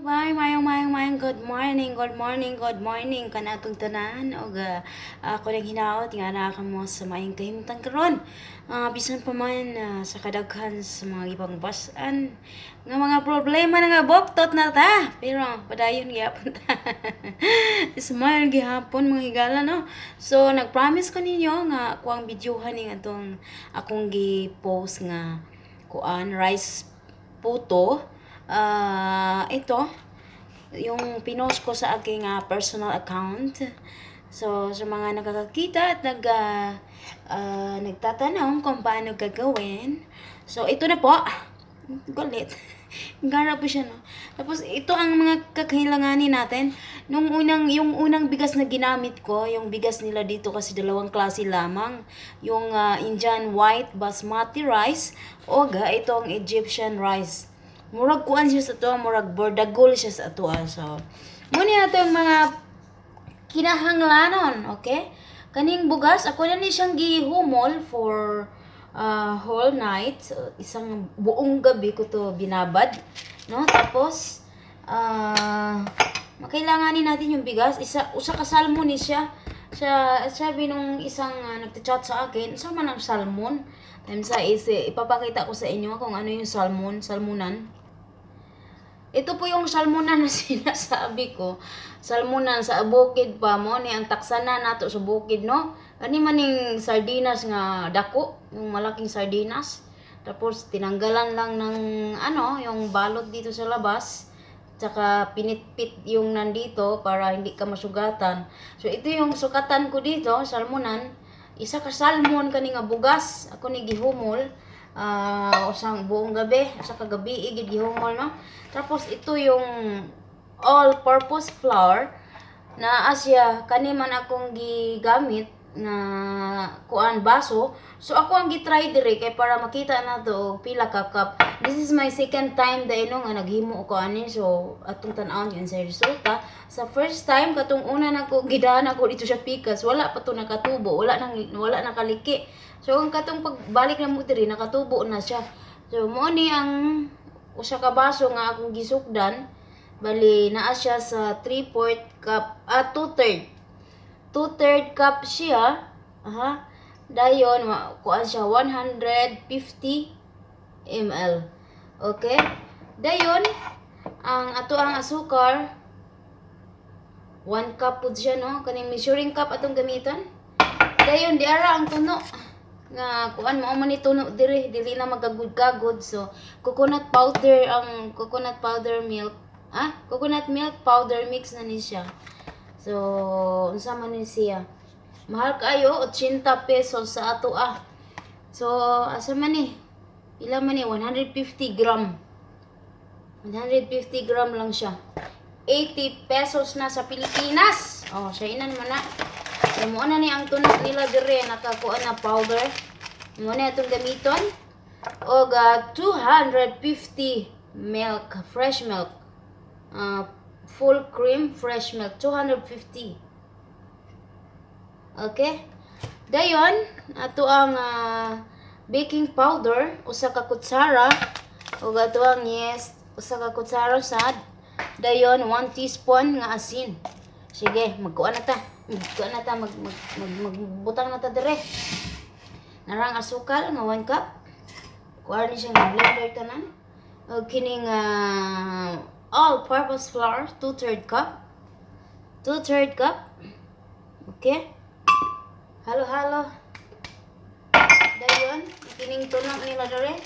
Bye, mayong mayong mayong good morning, good morning, good morning kanatong tanan og ako lang hinaot nga naa kamo sa maayong kahimtang karon. Bisan pa man sa kadaghan sa mga gipangbasan nga mga problema na nga boktot na ta. Pero padayon gihapon ta. Smile gihapon, mga higala, no. So nag-promise ko ninyo nga ako ang videohan ning atong akong gi-post nga kuan rice puto. Ito yung pinost ko sa aking personal account. So, sa mga nakakakita at nagtatanong kung paano gagawin. So, ito na po. Galit. Gara po siya, no? Tapos, ito ang mga kakailanganin natin. Yung unang bigas na ginamit ko, yung bigas nila dito kasi dalawang klase lamang. Yung Indian white basmati rice o itong Egyptian rice. Murag kuan siya sa ato, murag bordagol siya sa ato. So, muna nato ang mga kinahanglanon, okay? Kaning bugas, ako na ni siyang gihumol for whole night. So, isang buong gabi ko to binabad, no? Tapos, makailanganin natin yung bigas. Usa ka salmon ni siya. Siya, sabi nung isang nagta-chat sa akin, "Sa man ang salmon?" Times sa is, ipapakita ko sa inyo kung ano yung salmon, salmonan. Ito po yung salmonan na sinasabi ko. Salmonan sa bukid pa mo ni ang taksanan nato sa bukid, no. Ani maning sardinas nga dako, yung malaking sardinas. Tapos tinanggalan lang ng ano, yung balot dito sa labas. Tsaka pinitpit yung nandito para hindi ka masugatan. So ito yung sukatan ko dito, salmonan. Isa ka salmon kani nga bugas. Ako ni gihumol usang buong gabi, usa ka gabi igid gihumol, no. Tapos ito yung all-purpose flour na asya kani man akong gigamit na kuan baso. So ako ang gitry diri kay para makita na to pila ka cup. This is my second time dahil nga naghimo ko ani, so atong tan-awon yun sa resulta. Sa first time katong una nako gidahan ako dito sa pikas, wala pa to nakatubo, wala nang wala nakaliki. So ang katong pagbalik na mo diri, nakatubo na siya. So mo ni ang usa ka baso nga akong gisukdan, bali naa siya sa 3/4 cup, 2/3. 2/3 cup siya. Aha. Dayon kuan siya 150 ml. Okay? Dayon ang ato ang asukar 1 cup pud siya, no, kaning measuring cup atong gamiton. Dayon di ara ang tuno nga kuan, mao man ni tuno diri, dili na magagud-gagud. So coconut powder, ang coconut powder milk, coconut milk powder mix na ni siya. So unsa man ni siya, mahal kaayo, 80 pesos sa ato ah. So asa man ni, pila man ni, 150 gram, 150 gram lang siya, 80 pesos na sa Pilipinas. Oh, siya inan man na. So, mo na ni ang tuno nila dire, nakakuha na powder. Mo na itong gamiton. Og 250 milk, fresh milk. Full cream fresh milk, 250. Okay? Dayon, ato ang baking powder, usa ka kutsara. Og ato ang yeast, usa ka kutsara sad. Dayon, 1 teaspoon nga asin. Sige, magkuha na ta. Magkuha na ta, magbutang na ta dire. Narang asukal nga 1 cup. Kuha ni siya nga blender tanan. Og kining all-purpose flour, 2/3 cup. 2/3 cup. Okay? Halo-halo. Dayon, kining tunok nila dire.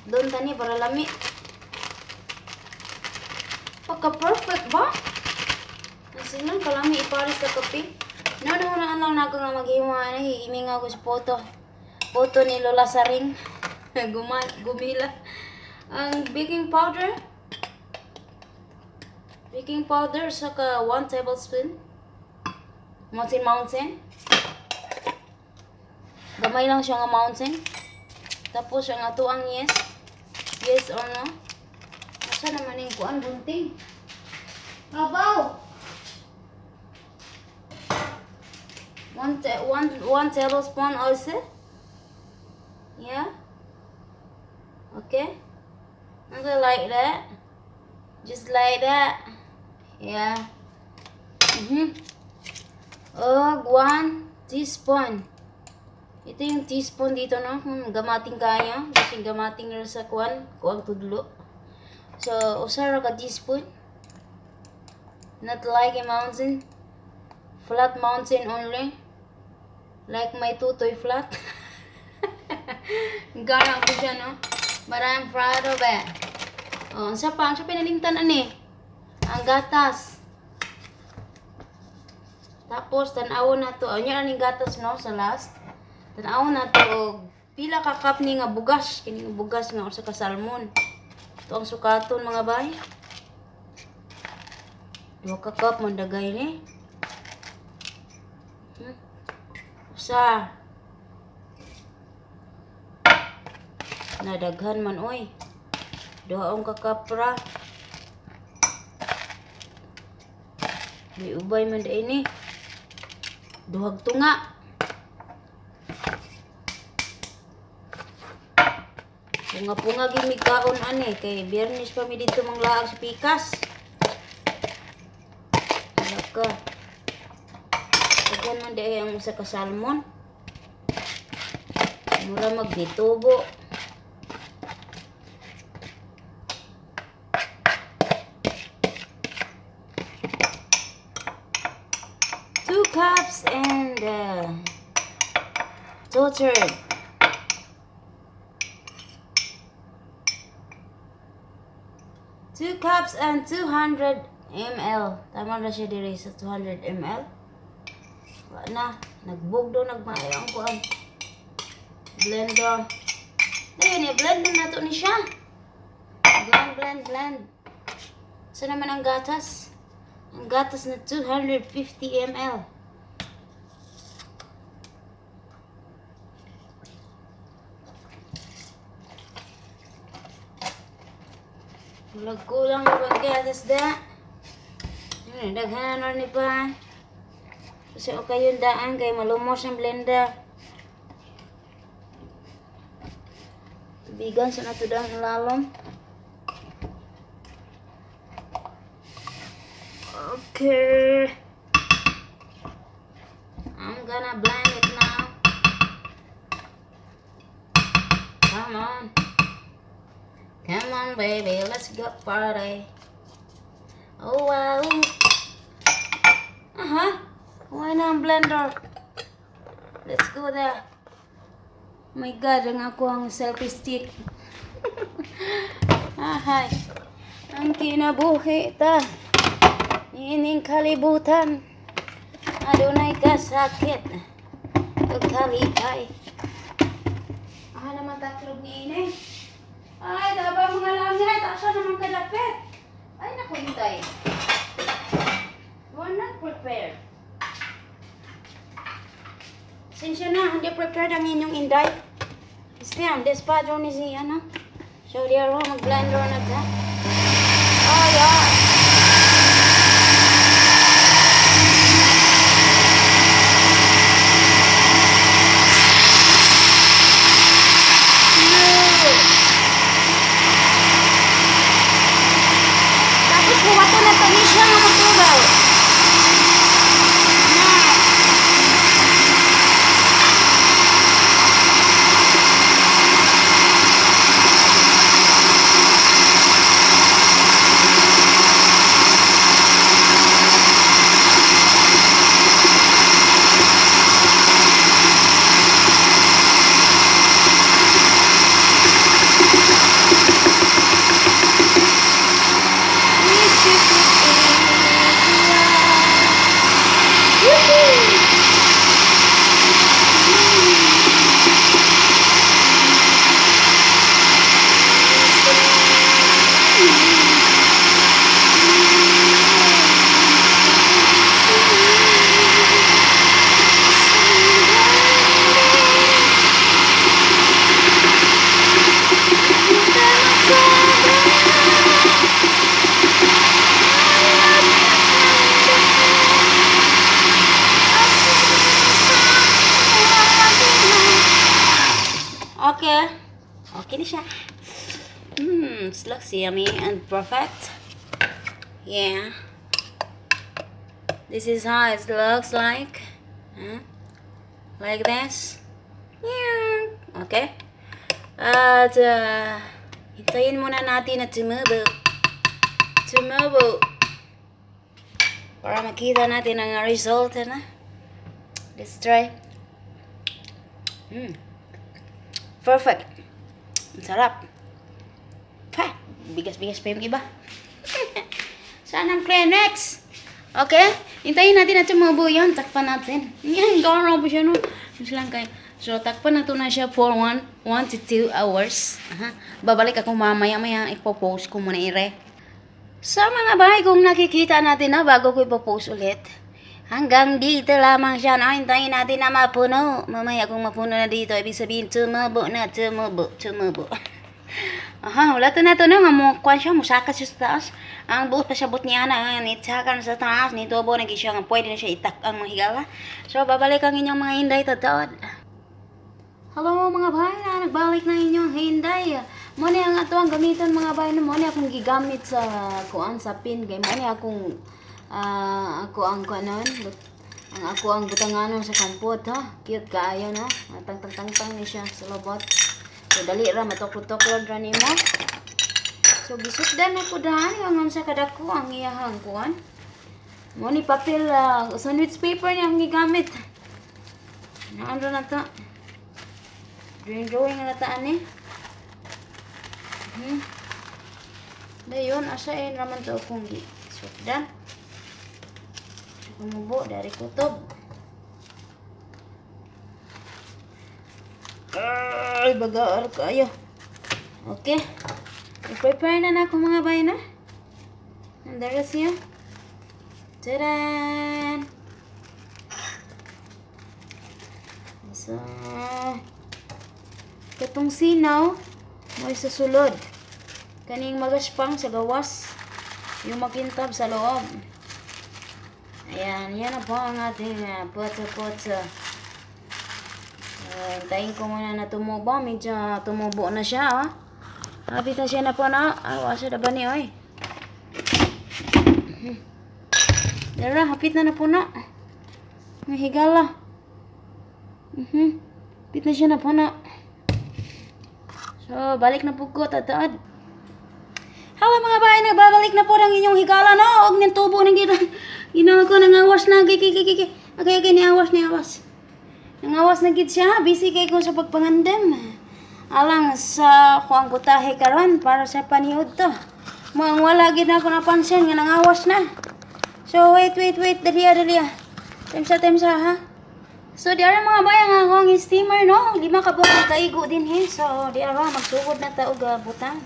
Doon tani para lami. Pagka-perfect ba? Nasinan kalami ipares sa kape. No, no, na lang nako nga maghimo ana, himinga ko sa photo. Photo ni Lola Saring. Gumila. Ang baking powder. Baking powder saka 1 tablespoon. Mountain mountain. Gamay lang siya nga mountain. Tapos ang ato ang yes. Yes or no. Asa naman yung kuan bunting? Abaw! One tablespoon also. Yeah. Okay. Okay, like that. Just like that. Yeah. Og 1 teaspoon. Ito yung teaspoon dito, no? Kung gamating kaya, kasi gamating ra sa kuan, kuang tudlo. So, usa ra ka teaspoon. Not like a mountain. Flat mountain only. Like my tutoy flat. Gana ko siya, no? But I'm proud of it. Oh, sa pa, sa pinalimtan ani. Ang gatas. Tapos tan-awon na to. Nya aning gatas, no, sa last. Tan-awon na to og pila ka cup ni nga bugas, kini nga bugas nga usa ka salmon. Ito ang sukaton, mga bay. 2 ka cup man dagay ni. Usa. Nadaghan man oy. 2 ka cup ra. May ubay man dai ni. Duhag tunga. Punga-punga gyud mi kaon ani kay Biyernes pa mi didto manglaag sa pikas. Wala ka. Daghan man dai ang usa ka salmon. Mura magnitubo. 2 cups and 2/3. 2 cups and 200 ml. Tama na siya dire sa 200 ml. Wala na. Nagbugdo, nagmaayo ang kuan. Blender. Ayun, i-blend na nato ni siya. Blend, blend, blend. Saan naman ang gatas? Ang gatas na 250 ml. Walang kulang ang gatas da. Daghan na ni pa. Kasi okay yung daan kay malumos ang blender. Tubigan sa nato daan lalom. Okay. I'm gonna blend it now. Come on. Come on, baby, let's go party. Oh, wow. Why na ang blender? Let's go there. Oh my God, ang ako ang selfie stick. Ahay. Ang kinabuhi ta. Ining kalibutan. Adunay kasakit. Ug kalipay. Aha naman tatlog ni ini. Ay, daba mga langit. Asa naman kalapit? Ay, naku, hintay. We're not prepared. Sensya na, hindi prepared ang inyong inday. Still, despadro ni si, ano? So, di aro, mag-blender na ta. Oh, yeah. Tapos, huwato na to ni siya nga matubaw. Okay. Okay na siya. It looks yummy and perfect. Yeah. This is how it looks like. Huh? Like this. Yeah. Okay. At hintayin muna natin na tumubo. Tumubo. Para makita natin ang result na. Let's try. Perfect. Ang sarap. Pa, bigas-bigas pa yung iba. Saan ang Kleenex? Okay? Hintayin natin na tumubo yan. Takpan natin. Yan, garo po siya, no? Lang kayo. So, takpan na to na siya for 1 to 2 hours. Aha. Babalik ako mamaya-maya. Ipopost ko muna ire. Sa mga bahay, kung nakikita natin na bago ko ipopost ulit. Hanggang dito lamang siya. No? Hintayin natin na mapuno. Mamaya kung mapuno na dito, ibig sabihin tumubo na, tumubo, tumubo. Aha, wala to na to no, nga mo kuan siya, musaka siya sa taas. Ang buot pasabot niya na, nitsakan sa taas, nitubo na siya nga pwede na siya itak ang mga higala. So, babalik ang inyong mga hinday tataod. Hello mga bay, na nagbalik na inyong hinday. Mo ni ang ato ang gamiton mga bay, no, mo ni akong gigamit sa kuan sa pin kay mo ni akong ako ang kuanon, ang ako ang butanganon sa kampot ha. Cute kaayo no. Tang tang tang tang ni siya sa lobot. So dali ra matuklod-tuklod ra nimo. So gisukdan ako dahan ang sa kadako ang iyahang kuan. Mo ni papel sandwich paper niya ang gigamit. Naandro na ta. Drawing na taan eh. Dayon asa eh raman to akong gisukdan. Kumubo dari kutob. Ay, bagaar kayo. Okay. I-prepare na na ako mga bay na. Nandara siya. Tadaan! So, katong sinaw, may sa sulod. Kaning magaspang sa gawas. Yung makintab sa loob. Ayan, yan na po ang ating puto-puto. Hintayin ko muna na tumubo. Medyo tumubo na siya, oh. Hapit na siya na po, no? Awa siya na ba ni, oy? Dara, hapit na na po, no? Nahigala. Hapit na siya na po, no? So, balik na po ko, tataad. Hello mga bahay, nagbabalik na po ng inyong higala, no? Og niyang tubo ng ginawa ko, nangawas na. Kiki. Okay, niawas, niawas. Nangawas na gid siya, busy kay ko sa pagpangandam. Alang sa kuang butahe karon para sa paniud to. Mga wala gid na ako napansin nga nangawas na. So wait, dali dali. Temsa ha. So di ara mga bayang ako ang steamer no, 5 ka buok kaigo din he. So di ara magsugod na ta og butang.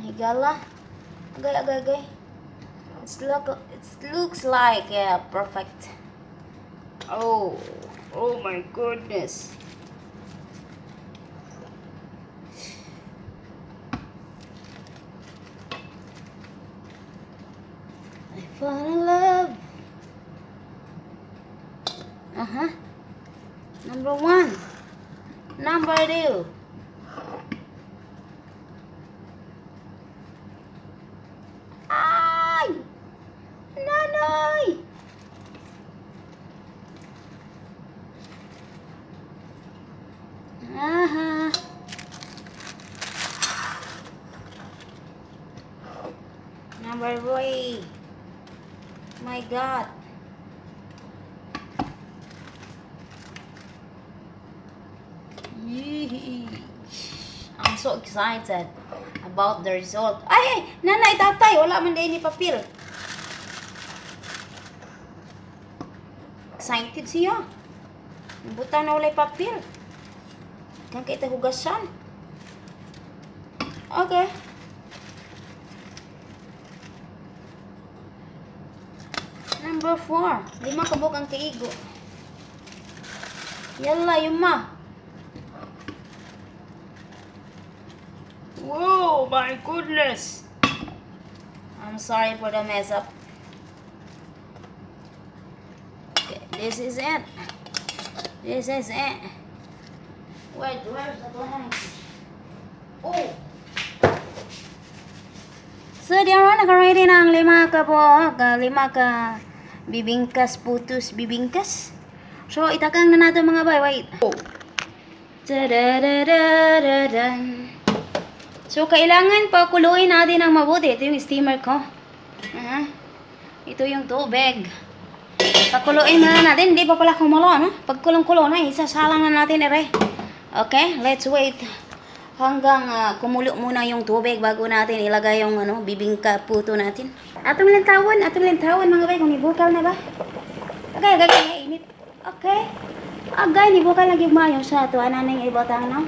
Higala. Agay. It looks like yeah, perfect. Oh my goodness. I fall in love. Number 1. Number 2. Ay! Nanay! Aha. Number 3. My God. I'm so excited about the result. Ay, nanay, tatay, wala man din ni papel. Excited siya. Buta na walay papel. Kang kita hugasan. Okay. Number 4. 5 kabuk ang kaigo. Yalla, yuma. Whoa, my goodness. I'm sorry for the mess up. Okay, this is it. This is it. Wait, where's the blanks? Oh! So, diyan naka-ready na ang lima ka po, lima ka bibingkas, putos, bibingkas. So, itakang na natin, mga bay. Wait. Ta-da-da-da-da-dan. So, kailangan pa kuluin natin ang mabuti. Ito yung steamer ko. Aha. Ito yung tubig. Pakuluin muna natin. Hindi pa pala kumulo, no? Pag kulong-kulo na, isasalang na natin, ere. Okay, let's wait hanggang kumulo muna yung tubig bago natin ilagay yung ano, bibingka puto natin. Atong lantawon, mga bay, kung nibukal na ba. Okay, okay, init. Okay. Agay, nibukal na gyud maayo sa ato ana ning ibotang, no.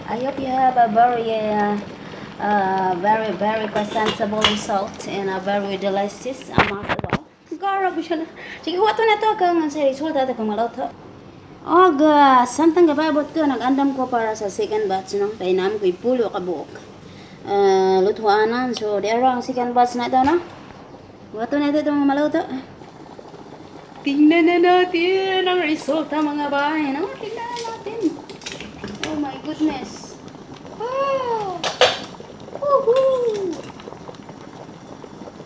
I hope you have a very very presentable result and a very delicious amount. Garab siya na. Sige, huwato na to kung sa resulta ito kung maluto. Og samtang gababot ko, nag-andam ko para sa second batch, no? Kay namin ko'y pulo ka buok. Lutuanan. So, dero ang second batch na ito, no? Huwato na ito itong maluto. Tingnan na natin ang resulta, mga bay, no? Tingnan na natin. Oh my goodness. Oh! Woohoo!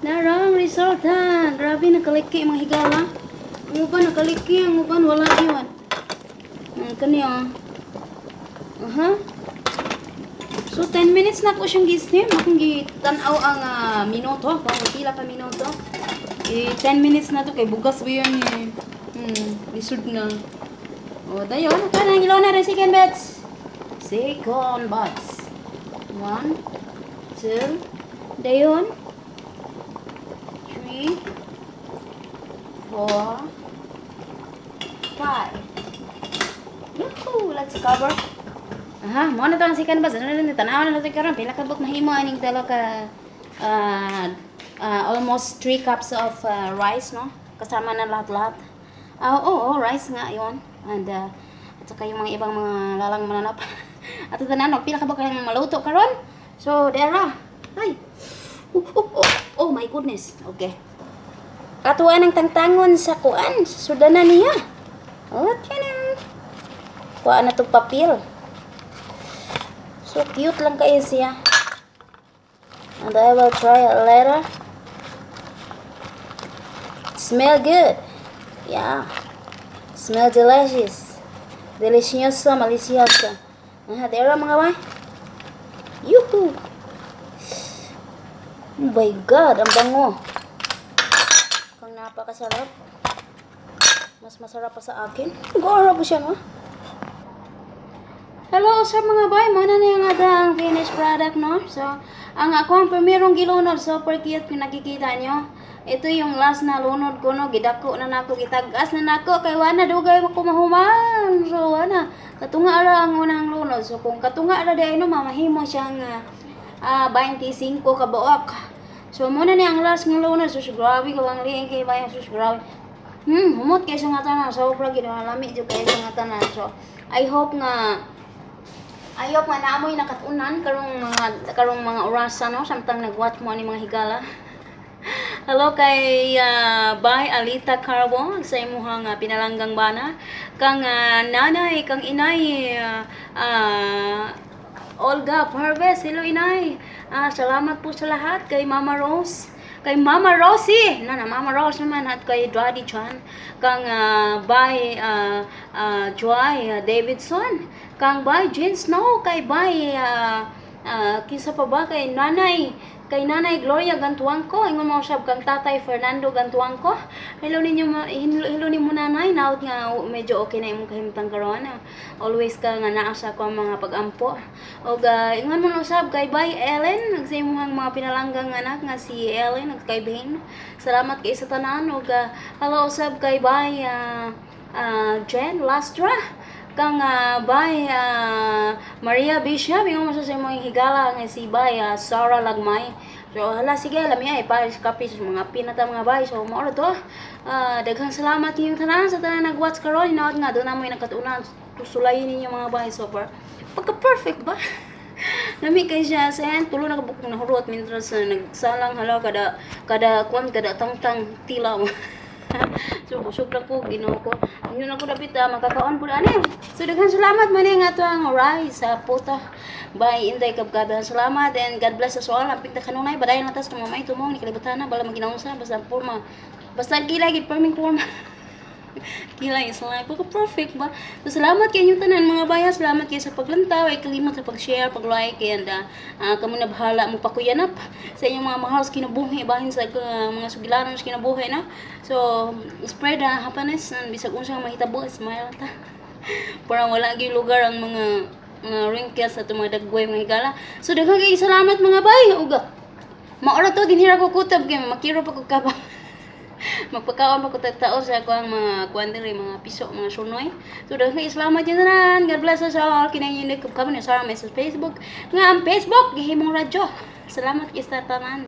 Narang resulta. Grabe, nakaliki mga higala. Ang uban nakaliki, ang uban wala yun. Ang kaniya. Aha. So 10 minutes na ko siyang gi-steam. Akong gitanaw ang minuto, kung pila pa minuto. Eh, 10 minutes na to kay bugas ba yun eh. Lisod na. O, dayon. Kanang ilona rin second batch. Second batch. One, two, dayon. Three, four, five. Yahoo! Let's cover. Aha, mo na to ang second batch. Ano na tanaw na natin karon pila ka buok mahimo aning dalo ka almost 3 cups of rice, no? Kasama na lahat-lahat. Ah, oo, oh, rice nga 'yon. And at saka yung mga ibang mga lalang mananap. At tanan pila ka ba kang maluto karon? So, dera. Ay. Oh my goodness. Okay. Katuan ang tangtangon sa kuan, sa sudanan niya. Okay na. Kuan na itong papel. So cute lang kayo siya. And I will try it later. Smell good. Yeah. Smell delicious. Delicioso, malicioso. Ah, there, mga bay. Yuhu! Oh my God, ang bango. Kang napakasarap. Mas masarap pa sa akin. Gora po siya, no? Hello sa mga bay, mo na yung ang finished product, no? So, ang ako ang primerong gilunod, super cute kung nakikita nyo. Ito yung last na lunod ko, no? Gidako na nako, gitagas na nako, kay wala dugay ko mahuman. So, wala. Katunga ra ang unang lunod. So, kung katunga ra di no, mamahimo siyang 25 ka buok. So, muna ni ang last nga lunod. So, grabe ka bang liin kay bayan. So, grabe. Humot kay sa nga tanan. Sobra gid lami jud kay sa nga tanan. So, I hope nga naamoy nakatunan karong mga orasa, no, samtang nag-watch mo ani, mga higala. Hello kay Bay Alita Carbo sa imuhang pinalanggang bana, kang nanay, kang inay Olga Parves. Hello, inay. Salamat po sa lahat kay Mama Rose, kay Mama Rosie, na na Mama Rose naman, at kay Daddy Chan, kang Bay Joy Davidson, kang Bay Jean Snow, kay Bay kinsa pa ba, kay Nanay Gloria Gantuangco, ingon mo sab kang Tatay Fernando Gantuangco. Hello ninyo, hello nimo, nanay, naot nga medyo okay na imong kahimtang karon. Always ka nga naa sa akong mga pag-ampo. Og ingon mo usab kay Bay Ellen, ug sa imong mga pinalanggang anak nga si Ellen ug kay Ben. Salamat kay sa tanan ug hello usab kay Bay Jen Lastra, kang Bay Maria Bishop, yung mo sa imong higala nga si Bay Sarah Lagmay. So hala, sige, alam niya iparis kape sa mga pinata, mga bay. So mao ra to. Daghang salamat ninyong tanan sa tanan nag-watch karon. Hinaot nga doon na mo nakatunan. Sulayin ninyo, mga bay, super. Pagka perfect ba? Lami kay siya sen, tulo na kabukong nahurot mintras nagsalang, hala, kada kada kuan, kada tangtang tilaw. So busog na ko, Ginoo ko. Ingon ako dapit makakaon pud ani. So daghan salamat man nga ato ang rice sa puta. Bye, Inday Kabkabe. Salamat and God bless us all. Ang pinta kanunay badayon na tas tumamay tumong ni kalibutan na bala maginaunsa basta porma. Basta gila gid perming forma. Gila is life. Pagka perfect ba? So, salamat kay inyong tanan, mga baya. Salamat kayo sa paglantaw. Ay kalimot sa pag-share, pag-like, and kamo na bahala mo pakuyanap sa inyong mga mahal sa kinabuhi, bahin sa mga sugilanon sa kinabuhi na. So, spread happiness and bisag unsa mahitabo, smile ta. Parang wala gyud lugar ang mga wrinkles at mga dagway, mga higala. So, daghang kay salamat, mga bay. Uga. Maora to dinhira ko kutob kay makiro pa ko kaba. Magpakaon pa ko tao sa ako ang mga kuan diri, mga piso, mga sunoy. So daghang salamat yun tanan. God bless us all. Kinahanglan kamo ni Sarah sa Facebook. Nga ang Facebook gihimong radyo. Salamat sa tanan.